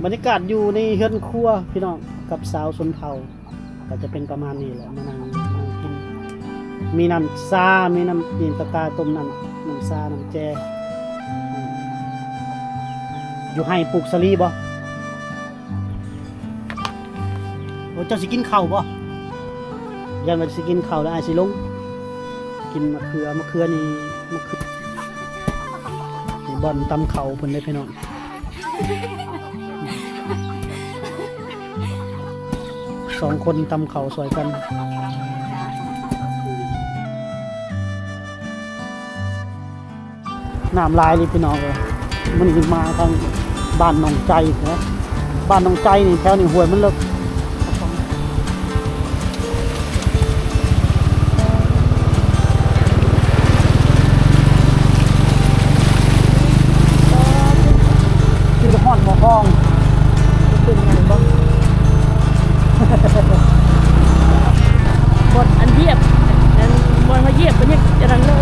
ບັນຍາກາດຢູ່ໃນເຮືອນຄົວພີ່ນ້ອງ ກັບສາວຊົນເຜົ່າ ກໍຈະເປັນປະມານນີ້ແຫຼະ ມານັ່ງ ນັ່ງກິນ ມີນ້ຳຊາ ມີນ້ຳ ນີ້ ຕະກາຕົ້ມນ້ຳ ນ້ຳຊາ ນ້ຳແຈ່ວ. ຢູ່ໄຮ່ປູກສາລີບໍ່? ໂອ້ ເຈົ້າຊິກິນເຂົ້າບໍ່? ຢ້ານວ່າຊິກິນເຂົ້າແລ້ວ ອ້າຍຊິລົງ ກິນໝາກເຂືອ ໝາກເຂືອນີ້ ໝາກເຂືອ ນີ້ບ່ອນຕຳເຂົ້າເພິ່ນເດ້ພີ່ນ້ອງ ສອງຄົນຕຳເຂົ້າຊ່ອຍກັນ. ນ້ຳຫຼາຍເລີຍພີ່ນ້ອງເອີຍ ມື້ນີ້ມາທາງບ້ານໜອງໄຈນະ ບ້ານໜອງໄຈນີ້ ແຖວນີ້ຫ້ວຍມັນເລິກ ຄືຮອດໝໍຄອງ ເປັນຫຍັງບໍ່ ບ່ອນອັນຢຽບ ອັນບ່ອນເຮົາຢຽບ ມັນຍັງອັນນັ້ນເລີຍ.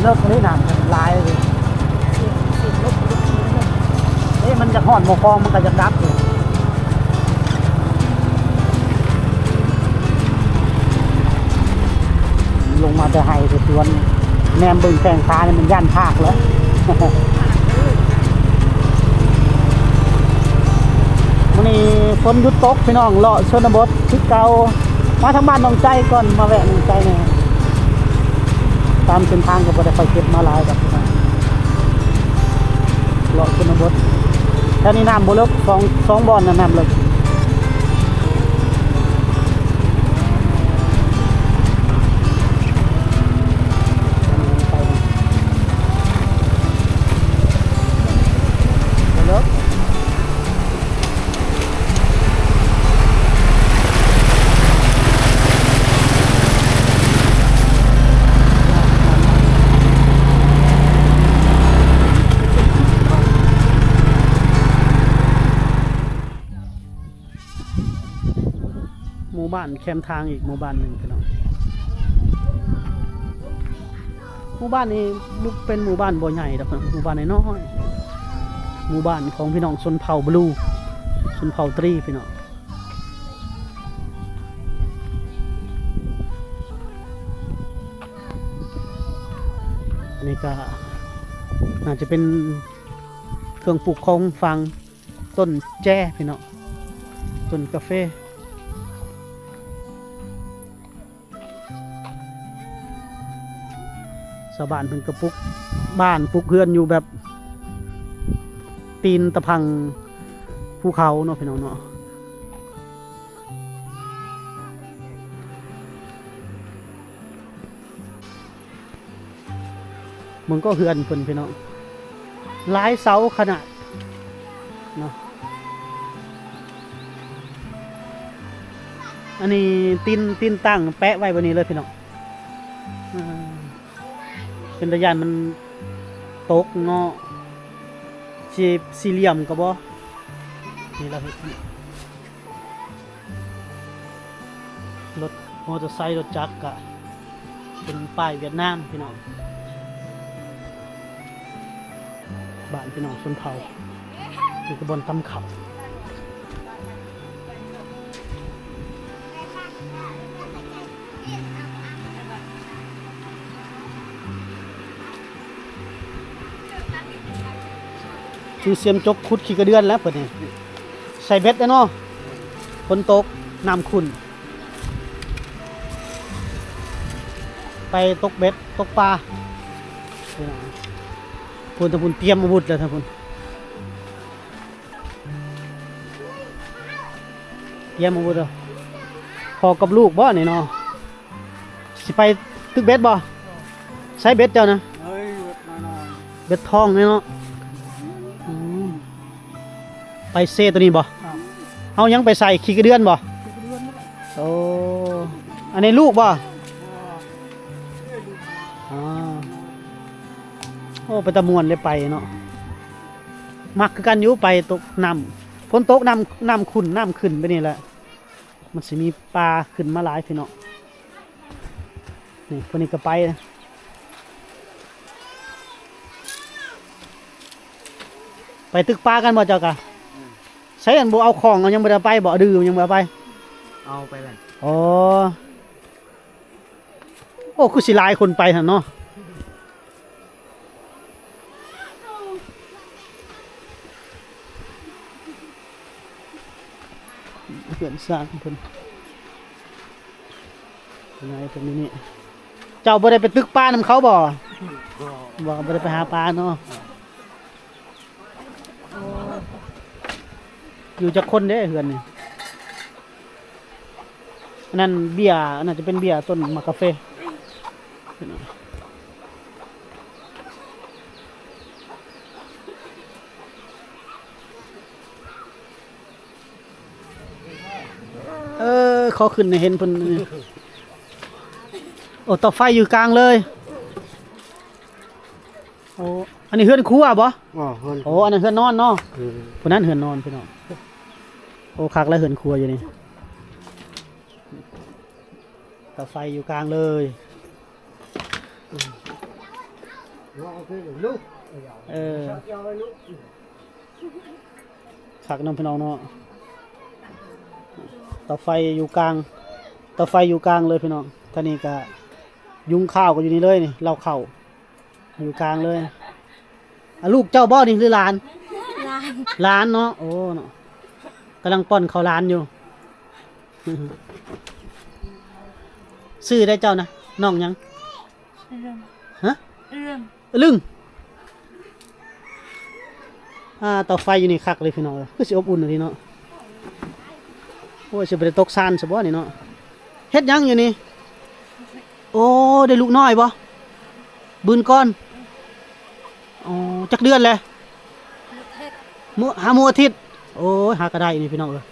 ເລິກເລີຍ ນ້ຳຫຼາຍເລີຍ ເອີ ມັນຈະຮອດໝໍຄອງ ມັນກໍຈະດັບຢູ່ ລົງມາແຕ່ໄຮ່ແຕ່ສວນ ແນມເບິ່ງແຂ້ງຂານີ້ມັນຢ້ານພາກແລ້ວ. ມື້ນີ້ຝົນຢຸດຕົກພີ່ນ້ອງ ເລາະຊົນນະບົດຄືເກົ່າ ມາທາງບ້ານໜອງໄຈກ່ອນ ມາແວະໜອງໄຈແດ່ ຕາມເສັ້ນທາງກໍບໍ່ໄດ້ຄ່ອຍເກັບມາຫຼາຍດອກ ເລາະຊົນນະບົດ ແຖວນີ້ນ້ຳບໍ່ເລິກ ສອງ ສອງບ່ອນນະນ້ຳເລິກ. ໝູ່ບ້ານແຄມທາງອີກໝູ່ບ້ານໜຶ່ງພີ່ນ້ອງ ໝູ່ບ້ານນີ້ບໍ່ ເປັນໝູ່ບ້ານບໍ່ໃຫຍ່ດອກ ເປັນໝູ່ບ້ານນ້ອຍໆ ໝູ່ບ້ານຂອງພີ່ນ້ອງຊົນເຜົ່າບລູ ຊົນເຜົ່າຕຣີພີ່ນ້ອງ. ອັນນີ້ກໍໜ້າຈະເປັນເຄື່ອງປູກຂອງຝາກ ຕົ້ນແຈພີ່ນ້ອງ ຕົ້ນກາເຟ ຊາວບ້ານເພິ່ນກໍປຸກບ້ານ ປຸກເຮືອນຢູ່ແບບຕີນຕະພັ່ງພູເຂົາເນາະ ພີ່ນ້ອງເນາະ. ເບິ່ງກໍເຮືອນເພິ່ນພີ່ນ້ອງ ຫຼາຍເສົາຂະໜາດເນາະ ອັນນີ້ຕີນ ຕີນຕັ້ງແປະໄວ້ແບບນີ້ເລີຍພີ່ນ້ອງ ເປັນຕາຢ້ານມັນຕົກເນາະ ຊິສີ່ຫຼ່ຽມກໍບໍ່ ນີ້ລະເຮັດ ລົດມໍເຕີໄຊ ລົດຈັກກະເປັນປ້າຍຫວຽດນາມພີ່ນ້ອງ ບ້ານພີ່ນ້ອງຊົນເຜົ່າ ນີ້ກະບ່ອນຕຳເຂົ້າ ຊື່ສຽມຈົກຂຸດຂີ້ກະເດືອນແຫຼະເພິ່ນນີ້ ໃສ່ເບັດແຫຼະເນາະ ຝົນຕົກ ນ້ຳຂຸ້ນ ໄປຕົກເບັດ ຕົກປາ ພຸ້ນ ທາງພຸ້ນຕຽມອາວຸດແລ້ວ ທາງພຸ້ນ ຕຽມອາວຸດແລ້ວ ພໍ່ກັບລູກບໍ່ນີ້ເນາະ ຊິໄປຕຶກເບັດບໍ່? ໃຊ້ເບັດເຈົ້ານະ? ເອີຍ ເບັດນ້ອຍໆ ເບັດທອງນີ້ເນາະ ອືມ ໄປເຊໂຕນີ້ບໍ່? ເອົາຫຍັງໄປໃສ່? ຂີ້ກະເດືອນບໍ່? ໂອ້ ອັນນີ້ລູກບໍ່? ອໍ ໂອ້ ເປັນຕາມ່ວນເດ້ໄປເນາະ ມັກຄືກັນຢູ່ ໄປຕົກນ້ຳ ຝົນຕົກນ້ຳ ນ້ຳຂຸ້ນ ນ້ຳຂຶ້ນໄປນີ້ແຫຼະ ມັນຊິມີປາຂຶ້ນມາຫຼາຍພີ່ນ້ອງ ນີ້ ພວກນີ້ກໍໄປ ໄປຕຶກປາກັນບໍ່ເຈົ້າກະ? ໃສ ອັນບໍ່ເອົາຂອງ ເອົາຫຍັງບໍ່ໄດ້ໄປບໍ? ເອົາດື່ມຫຍັງບໍ່ໄດ້ໄປ? ເອົາໄປແລ້ວ. ອໍ ໂອ້ ຄືຊິຫຼາຍຄົນໄປຫັ້ນເນາະ. ເຮືອນຊານເພິ່ນ ເປັນໄງເພິ່ນຢູ່ນີ້. ເຈົ້າບໍ່ໄດ້ໄປຕຶກປານຳເຂົາບໍ? ບໍ່ ບໍ່ ບໍ່ໄດ້ໄປຫາປາເນາະ. ຢູ່ຈັກຄົນເດ້ເຮືອນນີ້? ອັນນັ້ນເບ້ຍ ອັນນັ້ນຈະເປັນເບ້ຍຕົ້ນໝາກກາເຟ. ເອີ ຂໍຂຶ້ນໃຫ້ເຫັນເພິ່ນ. ໂອ້ ເຕົາໄຟຢູ່ກາງເລີຍ. ໂອ້ ອັນນີ້ເຮືອນຄົວບໍ? ອໍ ເຮືອນ ໂອ້ ອັນນັ້ນເຮືອນນອນເນາະ. ເອີ ຜູ້ນັ້ນເຮືອນນອນພີ່ນ້ອງ. ໂອ້ ຄັກແລ້ວເຮືອນຄົວຢູ່ນີ້. ເຕົາໄຟຢູ່ກາງເລີຍ. ເອີ ຄັກເນາະພີ່ນ້ອງເນາະ. ເຕົາໄຟຢູ່ກາງ ເຕົາໄຟຢູ່ກາງເລີຍພີ່ນ້ອງ. ທາງນີ້ກະຍຸງຂ້າວກໍຢູ່ນີ້ເລີຍນີ້ ເລົ້າເຂົ້າ. ຢູ່ກາງເລີຍ. ອາ ລູກເຈົ້າບໍ່ນີ້ ຫຼືຫຼານ? ຫຼານ ຫຼານເນາະ. ໂອ້ເນາະ ກຳລັງປ້ອນເຂົ້າຫຼານຢູ່. ຊື່ໃດເຈົ້ານະ? ນ້ອງຫຍັງ? ອະລຶງ. ຮະ? ອະລຶງ. ອະລຶງ. ອ່າ ເຕົາໄຟຢູ່ນີ້ຄັກເລີຍພີ່ນ້ອງເອີຍ ຄືຊິອົບອຸ່ນອີ່ຫຼີເນາະ. ໂອ້ຍ ຊິບໍ່ໄດ້ຕົກຊານຊະບໍ່ນີ້ເນາະ. ເຮັດຫຍັງຢູ່ນີ້? ໂອ້ ໄດ້ລູກນ້ອຍບໍ່? ບືນກ່ອນ. ອໍ ຈັກເດືອນແລ້ວ? ມື້ ຫາມື້ອາທິດ. ໂອ້ຍ ຫາກະໄດ້ນີ້ພີ່ນ້ອງເອີຍ.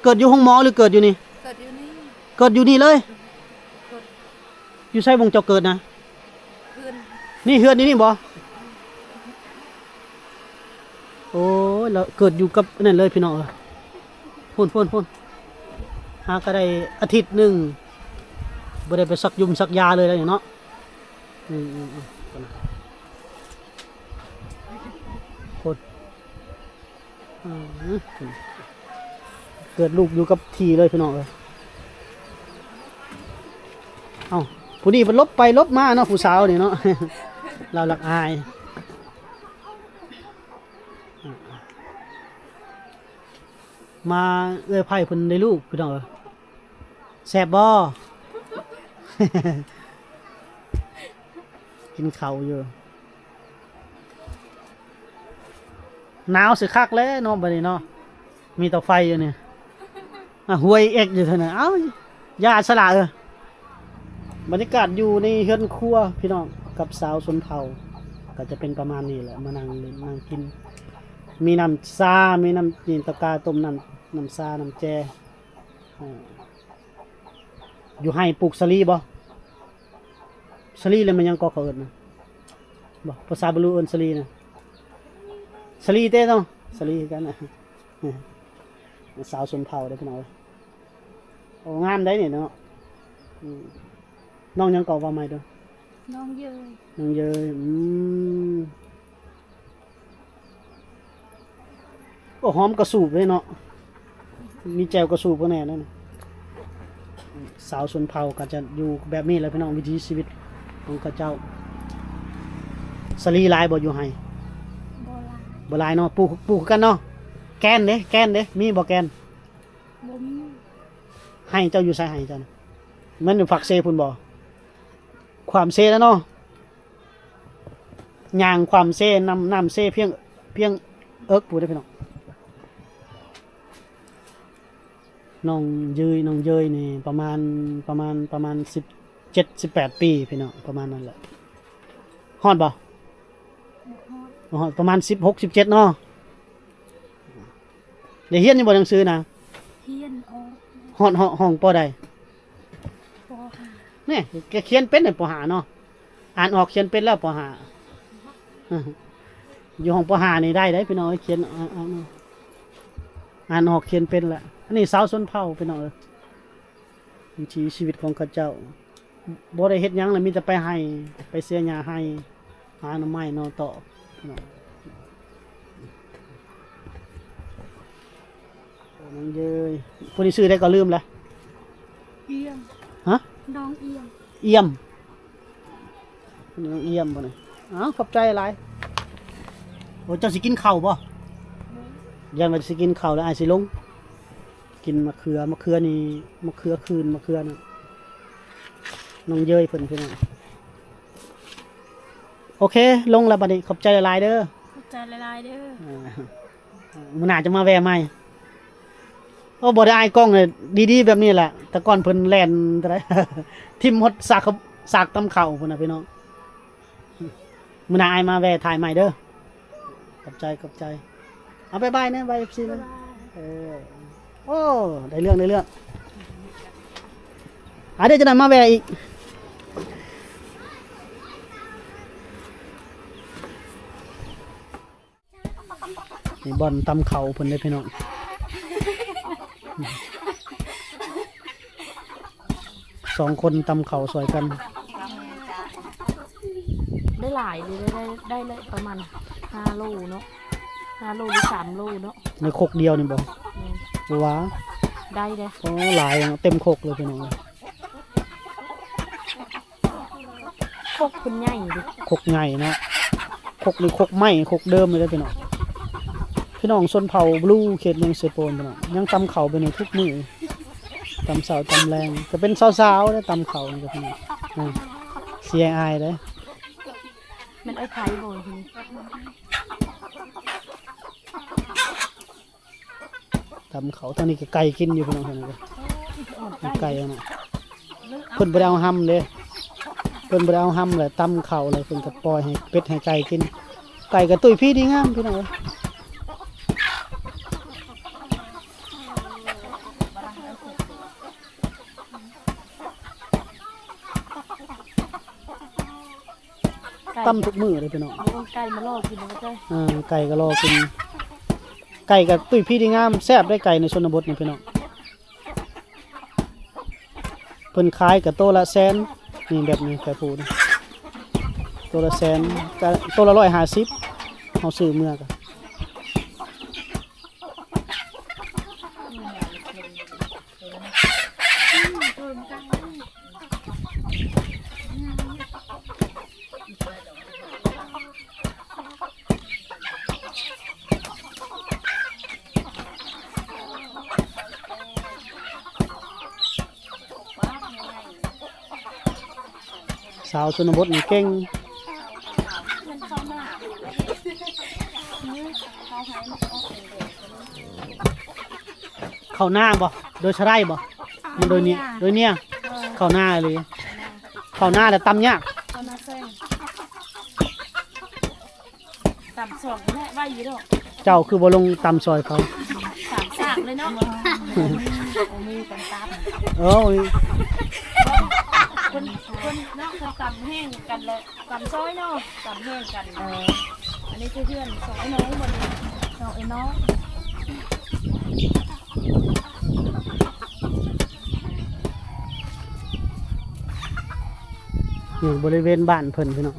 ເກີດຢູ່ໂຮງໝໍ ຫຼືເກີດຢູ່ນີ້? ເກີດຢູ່ນີ້. ເກີດຢູ່ນີ້ເລີຍ? ເກີດ ຢູ່ໃສບ່ອນເຈົ້າເກີດນະ? ເຮືອນ ນີ້ເຮືອນຢູ່ນີ້ບໍ່? ໂອ້ຍ ລາວເກີດຢູ່ກັບອັນນັ້ນເລີຍພີ່ນ້ອງເອີຍ. ພຸ້ນໆໆ ຫາກະໄດ້ອາທິດໜຶ່ງ ບໍ່ໄດ້ໄປສັກຍຸງສັກຢາເລີຍແລ້ວນີ້ເນາະ. ອືມໆໆ ພຸ້ນ ອືມ ເກີດລູກຢູ່ກັບທີ່ເລີຍພີ່ນ້ອງເອີຍ. ເອົ້າ ຜູ້ນີ້ເພິ່ນຫຼົບໄປຫຼົບມາເນາະ ຜູ້ສາວນີ້ເນາະ. ລາວລັກອາຍ. ມາເອື້ອຍໄພເພິ່ນໄດ້ລູກພີ່ນ້ອງເອີຍ. ແຊບບໍ່? ກິນເຂົ້າຢູ່. ໜາວຊິຄັກແລ້ວເນາະ ບັດນີ້ເນາະ. ມີເຕົາໄຟຢູ່ນີ້. ອ່ະ ຫວຍເອັກຢູ່ເທິງນັ້ນ. ເອົ້າ ຢ່າສະຫຼະເອີຍ. ບັນຍາກາດຢູ່ໃນເຮືອນຄົວພີ່ນ້ອງ ກັບສາວຊົນເຜົ່າ ກໍຈະເປັນປະມານນີ້ແຫຼະ. ມານັ່ງຫຼິ້ນນັ່ງກິນ ມີນ້ຳຊາ ມີນ້ຳ ມີຕະກາຕົ້ມນ້ຳ ນ້ຳຊາ ນ້ຳແຈ່. ອ່າ ຢູ່ໄຮ່ປູກສາລີບໍ່? ສາລີແລ້ວແມ່ນຫຍັງກໍເຂົາເອີ້ນນະ? ບໍ່ ພາສາບາລູເອີ້ນສາລີນະ. ສາລີເຕ້ເນາະ ສາລີຄືກັນນະ. ສາວຊົນເຜົ່າເດ້ພີ່ນ້ອງເອີຍ. ໂອ້ ງາມໄດ໋ນີ້ເນາະ. ອືມ ນ້ອງຫຍັງກໍເວົ້າໃໝ່ເດີ້? ນ້ອງເຢີຍ. ນ້ອງເຢີຍ. ອືມ. ໂອ້ ຫອມກະສູບເດ້ເນາະ. ມີແຈ່ວກະສູບພວກແນ່ນັ້ນ. ສາວຊົນເຜົ່າກໍຈະຢູ່ແບບນີ້ແຫຼະພີ່ນ້ອງ ວິຖີຊີວິດຂອງເຂົາເຈົ້າ. ສາລີຫຼາຍບໍ່ຢູ່ໄຮ່? ບໍ່ຫຼາຍ. ບໍ່ຫຼາຍເນາະ. ປູກ ປູກຄືກັນເນາະ. ແກນເດ້ ແກນເດ້ ມີບໍ່ແກນ? ບໍ່ມີ. ໄຮ່ເຈົ້າຢູ່ໃສ ໄຮ່ເຈົ້ານະ? ແມ່ນຢູ່ປາກເຊພຸ້ນບໍ່? ຄວາມເຊແລ້ວເນາະ. ຍ່າງຄວາມເຊ ນ້ຳ ນ້ຳເຊພຽງ ພຽງເອິກພຸ້ນເດ້ພີ່ນ້ອງ. ນ້ອງເຢີຍ ນ້ອງເຢີຍນີ້ປະມານ ປະມານ ປະມານສິບເຈັດ ສິບແປດປີພີ່ນ້ອງ ປະມານນັ້ນແຫຼະ. ຮອດບໍ່? ບໍ່ຮອດ. ບໍ່ຮອດ ປະມານສິບຫົກ ສິບເຈັດເນາະ. ໄດ້ຮຽນຢູ່ບໍ່ໜັງສືນະ? ຮຽນອອກ. ຮອດ ຮອດຫ້ອງ ປໍໃດ? ປໍຫ້າ. ແນ່ ກະຂຽນເປັນໃນປໍຫ້າເນາະ. ອ່ານອອກຂຽນເປັນແລ້ວ ປໍຫ້າ. ຢູ່ຫ້ອງປໍຫ້ານີ້ໄດ້ເດ້ພີ່ນ້ອງເອີຍ ຂຽນ ອ່ານ ອ່ານອອກຂຽນເປັນແລ້ວ. ອັນນີ້ຊາວຊົນເຜົ່າພີ່ນ້ອງເອີຍ ວິຖີຊີວິດຂອງເຂົາເຈົ້າ. ບໍ່ໄດ້ເຮັດຫຍັງແຫຼະ ມີແຕ່ໄປໄຮ່ ໄປເສຍຫຍ້າໄຮ່ ຫາໜໍ່ໄມ້ໜໍ່ຕອກເນາະ. ເອີຍ ຜູ້ນີ້ຊື່ໃດກໍລືມລະ. ອຽມ. ຮະ? ນ້ອງອຽມ. ອຽມ. ນ້ອງອຽມບໍ່ນີ້? ອ້າວ ຂອບໃຈຫຼາຍ. ໂອ້ ເຈົ້າຊິກິນເຂົ້າບໍ່? ແມ່ນ. ຢ້ານວ່າຊິກິນເຂົ້າແລ້ວ ອ້າຍຊິລົງ. ກິນມະເຂືອ ມະເຂືອນີ້ ມະເຂືອຄືນ ມະເຂືອນັ້ນ ນ້ອງເຢີຍເພິ່ນ ພີ່ນ້ອງ. ໂອເຄ ລົງແລ້ວບັດນີ້ ຂອບໃຈຫຼາຍໆເດີ. ຂອບໃຈຫຼາຍໆເດີ. ອ່າ ມື້ໜ້າຈະມາແວ່ໃໝ່. ໂອ້ ບໍ່ໄດ້ອາຍກ້ອງເລີຍ ດີໆແບບນີ້ແຫຼະ. ແຕ່ກ່ອນເພິ່ນແລ່ນເທົ່າໃດ ຖິ້ມຮອດສາກ ສາກຕຳເຂົ້າພຸ້ນນະ ພີ່ນ້ອງ. ມື້ໜ້າອ້າຍມາແວ່ຖ່າຍໃໝ່ເດີ. ຂອບໃຈ ຂອບໃຈ. ເອົາ ບາຍບາຍແດ່ ບາຍ ເອັຟຊີ ແດ່. ບາຍບາຍ. ເອີ ໂອ້ ໄດ້ເລື່ອງ ໄດ້ເລື່ອງ. ອ່າ ດຽວຈະໄດ້ມາແວ່ອີກ. ນີ້ບ່ອນຕຳເຂົ້າເພິ່ນເດ້ ພີ່ນ້ອງ. ສອງຄົນຕຳເຂົ້າຊ່ອຍກັນ. ໄດ້ຫຼາຍຢູ່ ໄດ້ ໄດ້ ໄດ້ປະມານຫ້າໂລເນາະ ຫ້າໂລ ຫຼື ສາມໂລເນາະ. ໃນຄົກດຽວນີ້ບໍ່? ແມ່ນ. ບໍ່ວ່າ ໄດ້ເດ້. ໂອ້ ຫຼາຍເນາະ ເຕັມຄົກເລີຍ ພີ່ນ້ອງ. ຄົກເພິ່ນໃຫຍ່ເດ້. ຄົກໃຫຍ່ເນາະ. ຄົກນີ້ຄົກໄມ້ ຄົກເດີມເລີຍເດ້ ພີ່ນ້ອງ. ພີ່ນ້ອງຊົນເຜົ່າບລູ ເຂດເມືອງເຊໂປນ ພີ່ນ້ອງ ຍັງຕຳເຂົ້າເປັນຢູ່ທຸກມື້. ຕຳເຊົ້າຕຳແລງ ກໍເປັນສາວໆເດ້ ຕຳເຂົ້ານີ້ກໍ ພີ່ນ້ອງ. ອ່າ ເສຍອາຍເດ້. ແມ່ນອ້າຍໄພບໍ່? ຕຳເຂົ້າ ທາງນີ້ກໍໄກ່ກິນຢູ່ ພີ່ນ້ອງ. ທາງນີ້ກໍໄກ່ຫັ້ນນະ. ເພິ່ນບໍ່ໄດ້ເອົາຮຳເດ້ ເພິ່ນບໍ່ໄດ້ເອົາຮຳ ແລ້ວຕຳເຂົ້າ ແລ້ວເພິ່ນກໍປ່ອຍໃຫ້ເປັດໃຫ້ໄກ່ກິນ. ໄກ່ກໍຕຸ້ຍພີດີງາມ ພີ່ນ້ອງເອີຍ. ຕຳທຸກມື້ເດ້ ພີ່ນ້ອງ. ເອົາໄກ່ມາລໍກິນເດ້. ເອີ ໄກ່ກໍລໍກິນ. ໄກ່ກໍຕຸ້ຍພີດີງາມ ແຊບໄດ໋ ໄກ່ໃນຊົນນະບົດນີ້ ພີ່ນ້ອງ. ເພິ່ນຂາຍກໍໂຕລະແສນ ນີ້ ແບບນີ້ ໄກ່ປູນີ້ ໂຕລະແສນ ກໍໂຕລະຮ້ອຍຫ້າສິບ ເຮົາຊື້ເມືອກໍ. ສາວຊົນນະບົດນີ້ເກັ່ງ. ເຂົ້ານາບໍ່? ໂດຍສະໄລບໍ່? ມັນໂດຍເນຍ ໂດຍເນຍ. ເອີ ເຂົ້ານາອີ່ຫຼີ. ເຂົ້ານາແລ້ວຕຳຍາກ. ເຂົ້ານາແຊງ. ຕຳສອງນີ້ແຫຼະ ໄວຢູ່ດອກ. ເຈົ້າຄືບໍ່ລົງຕຳຊ່ອຍເຂົາ? ສາມສາກເລີຍເນາະ. ໂອ້ ມີຕຳຕາມ. ເອີ ຄົນ ຄົນເນາະ ເພິ່ນຕຳແຮງກັນແຫຼະ ຕຳຊ່ອຍເນາະ ຕຳແຮງກັນ. ເອີ ອັນນີ້ຄືເພື່ອນສອງອ້າຍນ້ອງບໍ່ນີ້ ສອງອ້າຍນ້ອງ. ຢູ່ບໍລິເວນບ້ານເພິ່ນ ພີ່ນ້ອງ.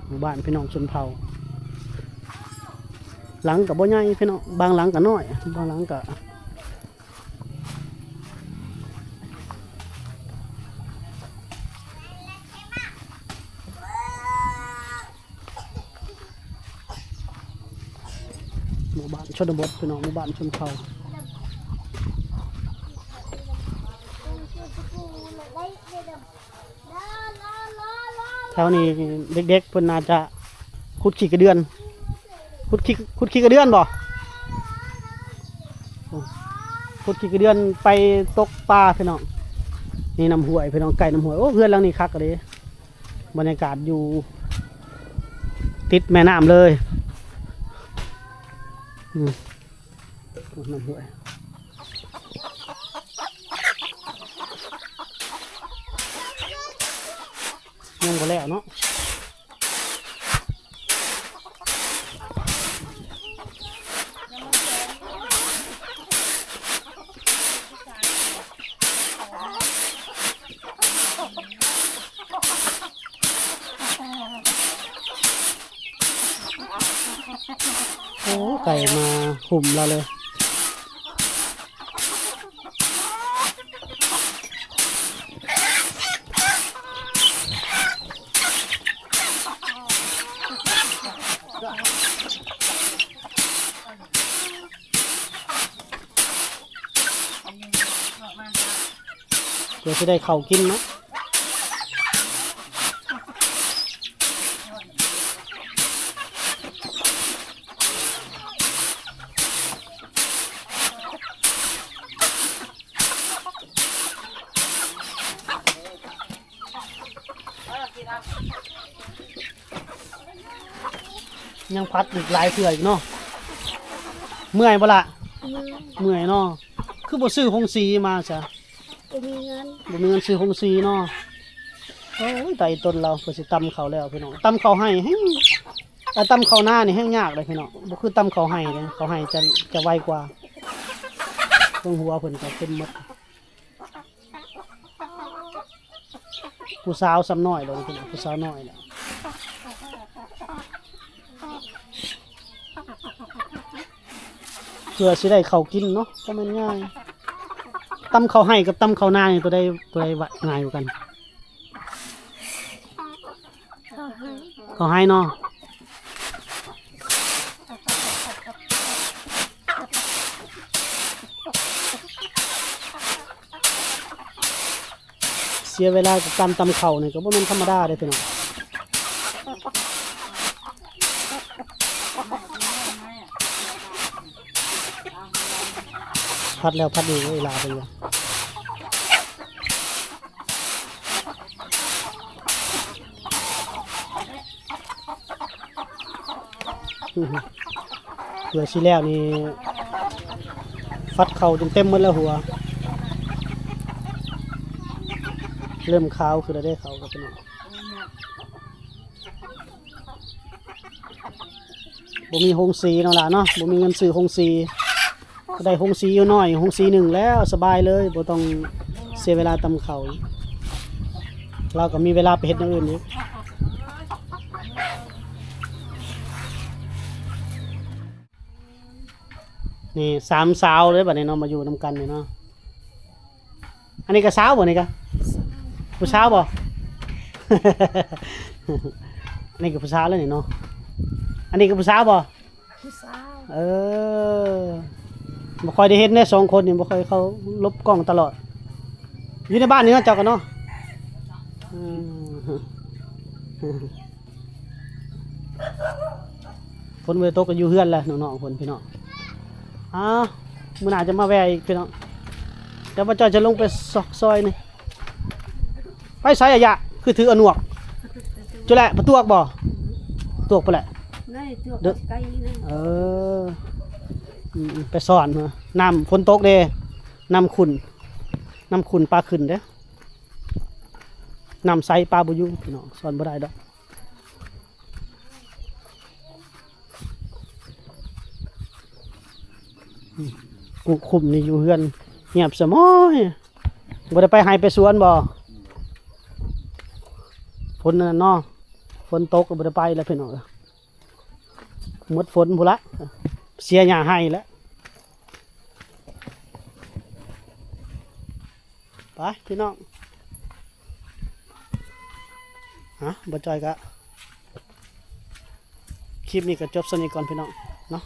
ໝູ່ບ້ານພີ່ນ້ອງຊົນເຜົ່າ. ຫຼັງກໍບໍ່ໃຫຍ່ພີ່ນ້ອງ ບາງຫຼັງກໍນ້ອຍ ບາງຫຼັງກໍ ໝູ່ບ້ານຊົນນະບົດພີ່ນ້ອງ ໝູ່ບ້ານຊົນເຜົ່າ. ແຖວນີ້ເດັກໆເພິ່ນໜ້າຈະຂຸດຂີ້ກະເດືອນ ຂຸດຂີ້ ຂຸດຂີ້ກະເດືອນບໍ່? ຂຸດຂີ້ກະເດືອນໄປຕົກປາພີ່ນ້ອງ. ນີ້ນ້ຳຫ້ວຍພີ່ນ້ອງ ໃກ້ນ້ຳຫ້ວຍ. ໂອ້ ເຮືອນຫຼັງນີ້ຄັກອີ່ຫຼີ. ບັນຍາກາດຢູ່ຕິດແມ່ນ້ຳເລີຍ. ອືມ ນ້ຳຫ້ວຍຍັງບໍ່ແລ້ວເນາະ. ເ ອ້ ໄກ່ມາຫຸ້ມລາວເລີຍ. ເພື່ອຊິໄດ້ເຂົ້າກິນເນາະ. ຍັງຜັດອີກຫຼາຍເທື່ອອີກເນາະ. ເມື່ອຍບໍ່ລະ? ເມື່ອຍ ເມື່ອຍເນາະ. ຄືບໍ່ຊື້ຫົງສີມາຊະ? ບໍ່ມີເງິນ ບໍ່ມີເງິນຊື້ຫົງສີເນາະ. ໂອ້ຍ ຕາຍຕົນລາວ ເພິ່ນຊິຕຳເຂົ້າແລ້ວພີ່ນ້ອງ. ຕຳເຂົ້າໄຮ່ແຮງ ອາ ຕຳເຂົ້ານານີ້ແຮງຍາກເດ້ພີ່ນ້ອງ. ບໍ່ຄືຕຳເຂົ້າໄຮ່ເດ້ ເຂົ້າໄຮ່ຈະ ຈະໄວກວ່າ. ເບິ່ງຫົວເພິ່ນກໍເຕັມໝົດ. ຜູ້ສາວສ່ຳນ້ອຍເດ້ພີ່ນ້ອງ ຜູ້ສາວນ້ອຍແຫຼະ. ເພື່ອຊິໄດ້ເຂົ້າກິນເນາະ ບໍ່ແມ່ນງ່າຍ. ຕຳເຂົ້າໄຮ່ກັບຕຳເຂົ້ານານີ້ ຕົວໃດ ຕົວໃດຫວາ ງ່າຍກວ່າກັນ? ເຂົ້າໄຮ່ ເຂົ້າໄຮ່ເນາະ. ເສຍເວລາກັບການຕຳເຂົ້ານີ້ກໍບໍ່ແມ່ນທຳມະດາເດ້ພີ່ນ້ອງ. ຜັດແລ້ວຜັດອີກ ເວລາເພິ່ນວ່າ. ເພື່ອຊິແລ້ວນີ້ ຟັດເຂົ້າຈົນເຕັມໝົດແລ້ວຫົວ. ເລີ່ມຂາວຂຶ້ນແລ້ວເດ້ ເຂົ້າກໍເປັນ ບໍ່ມີໂຮງສີເນາະຫຼານເນາະ ບໍ່ມີເງິນຊື້ໂຮງສີ. ໄດ້ໂຮງສີຢູ່ໜ້ອຍ ໂຮງສີໜຶ່ງແລ້ວສະບາຍເລີຍ ບໍ່ຕ້ອງເສຍເວລາຕຳເຂົ້າ. ລາວກໍມີເວລາໄປເຮັດແນວອື່ນອີກ. ນີ້ສາມສາວເລີຍບັດນີ້ເນາະ ມາຢູ່ນຳກັນນີ້ເນາະ. ອັນນີ້ກໍສາວບໍ່ນີ້ກະ? ຜູ້ສາວບໍ່? ອັນນີ້ກໍຜູ້ສາວແລ້ວນີ້ເນາະ. ອັນນີ້ກໍຜູ້ສາວບໍ່? ຜູ້ສາວ. ເອີ ບໍ່ຄ່ອຍໄດ້ເຫັນເດ້ ສອງຄົນນີ້ ບໍ່ຄ່ອຍເຂົ້າຫຼົບກ້ອງຕະຫຼອດ. ຢູ່ໃນບ້ານນີ້ເນາະ ເຈົ້າກໍເນາະ. ອືມ ຝົນບໍ່ໄດ້ຕົກກໍຢູ່ເຮືອນແຫຼະ ນ້ອງໆ ເພິ່ນ ພີ່ນ້ອງ. ອ້າວ ມື້ໜ້າຈະມາແວ່ອີກ ພີ່ນ້ອງ. ດຽວບ່າວຈ້ອຍຈະລົງໄປຊອກຊອຍນີ້. ໄປໃສອາຍະ? ຄືຖືອາໜວກ ຈຸແຫຼະ ປະຕວກບໍ່? ປະຕວກພຸ້ນແຫຼະ. ເດີ ເອີ ອືມ ໄປຊ້ອນ. ນ້ຳຝົນຕົກເດ້ ນ້ຳຂຸ້ນ ນ້ຳຂຸ້ນປາຂຶ້ນເດ້. ນ້ຳໃສປາບໍ່ຢູ່ ພີ່ນ້ອງ ຊ້ອນບໍ່ໄດ້ດອກ. ອືມ ກຸຄຸ້ມນີ້ຢູ່ເຮືອນ ງຽບສະໝອຍ. ບໍ່ໄດ້ໄປໄຮ່ໄປສວນບໍ່? ຝົນນັ້ນເນາະ ຝົນຕົກກໍບໍ່ໄດ້ໄປແລ້ວ ພີ່ນ້ອງ. ໝົດຝົນພຸ້ນລະ ເສຍຫຍ້າໄຮ່ແລ້ວ. ໄປພີ່ນ້ອງ ຮະ ບ່າວຈ້ອຍກະ ຄລິບນີ້ກໍຈົບສ່ຳນີ້ກ່ອນພີ່ນ້ອງເນາະ.